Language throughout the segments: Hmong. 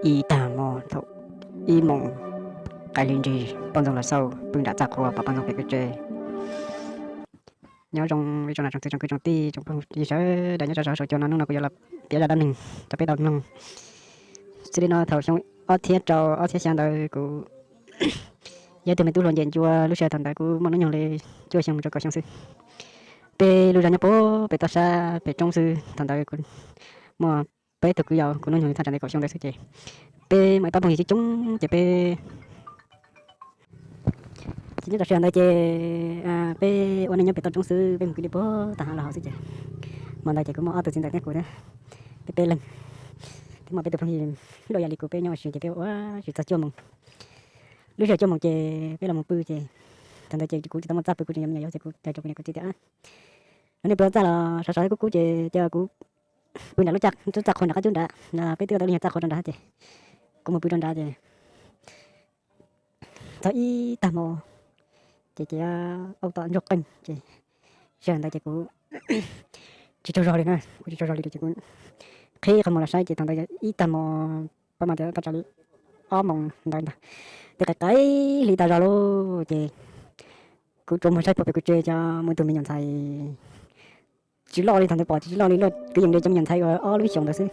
ib tag hmo thaum ib moos qaij hli nrig, poj ntxoog los xauj pw nram txaj qhua pom poj ntxoog pem kwj tse. Nyob zoo ib tsoom nam tsoom txiv tsoom kwv tsoom tij tsoom phooj ywg sawv daws nyob rau saum huab saum cua no, hnub no kuv yuav los piav zaj dab neeg rau peb tau mloog. Txij li no thaum xyoo ob txhiab rau ob txhiab xya ntawd kuv yog ib tug me tub hluas ncem ncua, lub sij hawm thaum ntawd kuv muaj hnub nyoog li cuaj xyoo mus rau kaum xyoo xwb. Peb lub zos nyob puag pem toj sab pem roob xwb, thaum ntawd kuv muaj peb tug kwv yau, kuv hnub nyoog li thaj tsam li kaum xyoo ntawd xwb ces peb muaj ib pab phooj ywg coob coob ces peb ces nyob rau sij hawm ntawd ces peb ua neej nyob pem toj roob xwb, peb mus kwv tij puag tag hav los haus xwb ces hmo ntawd ces kuv muaj ob tug txiv ntxawm thiab kuv thiab, peb peb leeg thiab muaj peb tug phooj ywg luaj yam li kuv, peb nyob ua si ces peb ua si txog cuaj moos. Lub sij hawm cuaj moos ces peb los mus pw ces thaum ntawd ces kuv tsis tau muaj txaj pw, kuv tseem yog me nyuam yaus ces kuv hais rau kuv niam kuv txiv tias, no nej pw txaj los sov sov kub kub ces cia kuv pw nram lub txaj qhua nram qab cub nrad, peb twb ua tau lub nyuag txaj qhua rau nrad ces kuv mus pw rau nrad ces txog ib tag hmo ces ces aub tom ntsuag qeej ces sij hawm ntawd ces kuv tsis tsaug zog li na, kuv tsis tsaug zog li ces kuv qhib qhov muag los saib ces thaum ntawd ib tag hmo pab mas tias thaj tsam li ob moos ntawd ntag, twb qaij qaij hli tag zog lauj ces kuv rov muag saib puag pem kwj tse ces muaj ib tug me nyuam ntxhais tsis loj li, thaum ntawd pom tsis loj li, luaj kwv yees li cov me nyuam ntxhais uas ob lub xyoos ntawd xwb.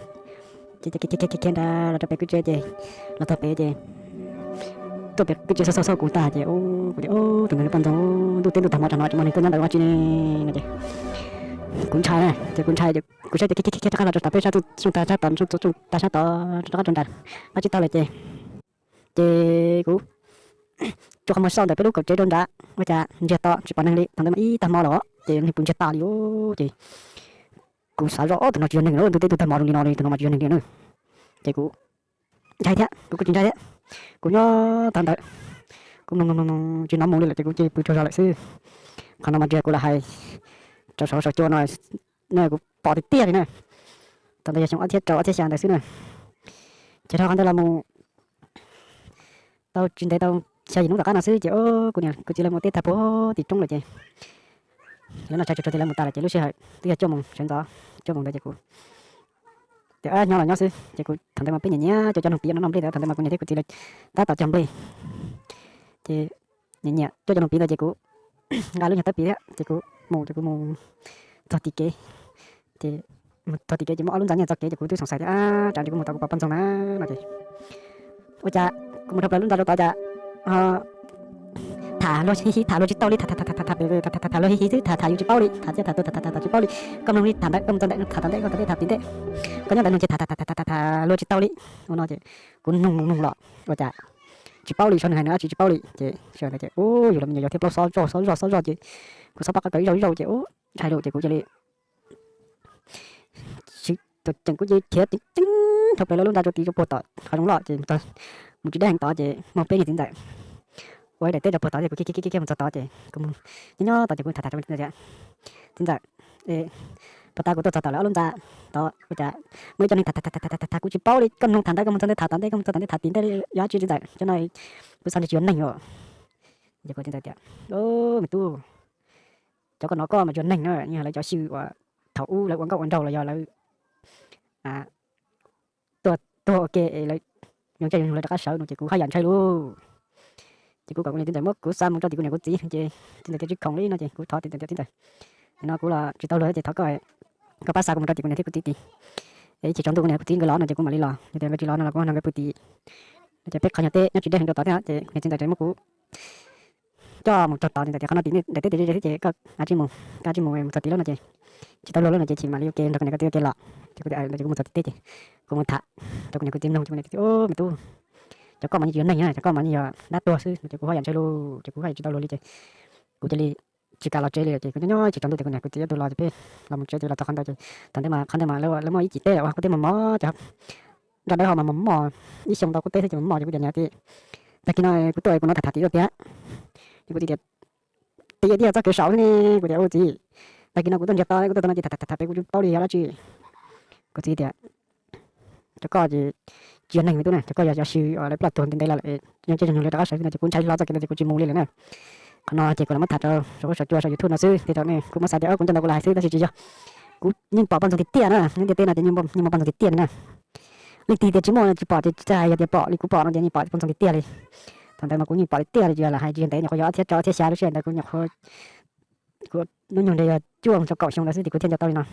Ces khiav khiav khiav nrad los rau pem kwj tse ces los txog pem ces tuaj pem kwj tse xauj xauj xauj kuv tag ces kuv tias, tus ntawd poj ntxoog, ntuj teb ntuj tag hmo tag no tsis muaj neeg tuaj nyob ntawd ua dab tsi ne no ces kuv ntshai na, ces kuv ntshai ces kuv saib tias khiav khiav khiav rov qab los rau tom peb sab xyoos tag sab tod, tag sab tod rov qab rau nrad, nqa tsib taug lawm ces ces kuv rua qhov muag xauj ntawm peb lub kaum tsev rau nrad ua cas ntsiag to tsis pom neeg li, thaum ntawd mas ib tag hmo lawm ces neeg puas ntsiag tas li ces kuv xav zoj tus no tsis yog neeg, ntuj teb ntuj tag hmo zoo li no li tus no mas tsis yog neeg li na. Ces kuv ntshai thiab, kuv kuj tsis ntshai thiab. Kuv nyob tag ntawd kuv mloog mloog mloog tsis hnov mus li lawm ces kuv cia li pw tsaug zog lawm xwb. Qhov no mas tsis yog kuv los hais rau saum huab saum cua no, no kuv pom tiag tiag li na. Thaum ntawd yog xyoo ob txhiab rau ob txhiab xya ntawd xwb na. Ces dhau qhov ntawd los mus tau tsis ntev tau xya yim hnub tom qab no xwb ces kuv niam kuv txiv lawv mus teb tag puag tim roob lawm ces lawv noj tshais tsuag tsuag ces lawv mus tas lawm ces lub sij hawm twb yog cuaj moos sawv ntxov, cuaj moos ntawd ces kuv tias nyob los nyob xwb ces kuv thaum ntawd mas peb nyiam nyiam coj cov noog piv no, noj nplej ntawd, thaum ntawd mas kuv niam thiab kuv txiv lawv tab tom cog nplej ces nyiam nyiam coj cov noog piv ntawd ces kuv nqa lub nyuag tawb piv thiab ces kuv mus ces kuv mus txog tim kev ces mus txog tim kev ces muaj ob lub ntxa nyiaj txoj kev ces kuv twb xoom xais tias tsam ntsis kuv mus tod kuv pom poj ntxoog na no ces ua cas kuv mus dhau plaws lub ntxa rau tod cas tham luag hi hi tham luag tsis tau li, tham tham tham tham tham tham luag hi hi xwb, tham tham yus tsis paub li, tham thiab tham tuag tham tham tham tsis paub li. Koj mloog li tham ntawm, koj mus txog ntawm tham tom ntej, koj tom ntej tham tim ntej, koj nyob ntawm noog ces tham tham tham tham tham luag tsis tau li. Ua no ces kuv noog noog noog los ua cas tsis paub li, saib nws hais nws dab tsi tsis paub li ces sawv ntawd ces ub yus los me nyuam yaus thiab plaub xob zoj xob zoj xob zoj ces kuv xob pob qab kaus ib zaug ib zaug ces ub ntshai lawm ces kuv cia li tsis tau ceem kuv cia li khiav ceev ceev dhau plaws lawv lub ntxa rau tid rau puag tom qhov zoov loj ces mus tsis deb heev tod ces muaj peb niag txiv ntxawm ua ib daim teb rau puag tod ces kuv khiav khiav khiav khiav mus txog tod ces kuv mus nyob nyob tod ces kuv tham tham rau txiv ntxawm tias, txiv ntxawm, puag ta kuv tuaj txog tom lawv ob lub ntxa tod ua cas muaj ib co neeg tham tham tham tham tham tham kuv tsis paub li, koj mloog tham ntawd koj mus txog ntawd tham tom ntej koj mus txog tom ntej tham tim ntej li yuav dab tsi txiv ntxawm, cov no kuv xav ntshe tsis yog neeg os. Ces kuv txiv ntxawm tias, me tub, cov koj hnov koj mas tsis yog neeg na, yeej yog lawv cov xyw uas thaum ub lawv ua nkauj ua nraug los yog lawv tuag tuag ua ke es lawv yoo caij yoo nyoog lawv rov qab sawv no ces kuv haj yam ntshai lauj. Ces kuv kom kuv niam txiv ntxawm muab kuv xa mus rau tim kuv niam kuv txiv ces txiv ntxawm tias tsis khoom li no ces kuv thov txiv ntxawm tias, txiv ntxawm, no kuv los tsis tau luag ces thov koj, koj pab xa kuv mus rau tim kuv niam thiab kuv txiv tim, es ib tsam tsaus ntuj kuv niam kuv txiv nkawd los no ces kuv mam li los, yog tias nkawd tsis los no los kuv nrog nkawd pw tim. Ces peb qhov nyuag teb nyob tsis deb heev rau tod thiab ces kuv niam txiv ntxawm tias muab kuv coj mus txog tod, txiv ntxawm tias qhov no tim daim teb tim zej zog thiab ces koj kav tsij mus, kav tsij mus mus txog tid lauj no ces tsis tau luag lauj no ces chim mam li ua ke nrog kuv niam kuv txiv ua ke los. Ces kuv tias ntawd ces kuv mus txog tim teb ces kuv mus tham rau kuv niam kuv txiv mloog ces kuv niam kuv tias, me tub, cov koj mas yeej tsis yog neeg na, cov koj mas yeej yog dab tuag xwb no ces kuv haj yam ntshai lauj, ces kuv haj yam tsis tau luag li ces kuv cia li tsis kam los tsev li ces kuv nyob nyob tsis tsaus ntuj ces kuv niam kuv txiv ob tug los ces peb los mus tsev ces los txog qhov ntawd ces thaum ntawd mas qhov ntawd mas lawv muaj ib cim teb uas kuj teb mos mos ces nroj dawb hau mas mos mos, ib xyoo ntau kuj teb xwb ces mos mos ces kuv tias niam txiv, tag kis no kuv tuaj kuv hnov tham tham tim ua tiag. Ces kuv txiv tias, tim ua tiag txoj kev saud xwb ne. Kuv tias ua txiv, tag kis no kuv tuaj ntsiag to kuv tuaj txog no ces tham tham tham pem kuv tsis paub li yog dab tsi. Kuv txiv tias, cov koj ces tsis yog neeg me tub na, cov koj yog cov xyw uas lawv ploj tuag ntev ntev los lawm, yeej caij zoo nyoog lawv rov qab sawv xwb no ces kuv ntshai hlo txoj kev ntawd ces kuv tsis mus li lawm na. Qhov no ces kuv los muab tham rau saum huab saum cua saum YouTube no xwb, tej zaum nej kuj muab xav tias kuv nco ntau kuv los hais xwb tab sis tsis yog. Kuv yeej pom poj ntxoog tiag tiag na, nyob ntiaj teb no ces yeej muaj poj ntxoog tiag tiag li na. Leej twg tias tsis muaj no tsis pom, ces tsis hais, yog tias pom li kuv pom no ces yeej pom poj ntxoog tiag tiag li. Thaum ntawd mas kuv yeej pom li tiag li, yog lam hais tsis yog ntev nyuam qhuav yog ob txhiab rau ob txhiab xya lub sij hawm ntawd kuv nyuam qhuav, kuv lub nyoog ntshe yog cuaj mus rau kaum xyoo ntawd xwb ces kuv thiaj nco tau li no.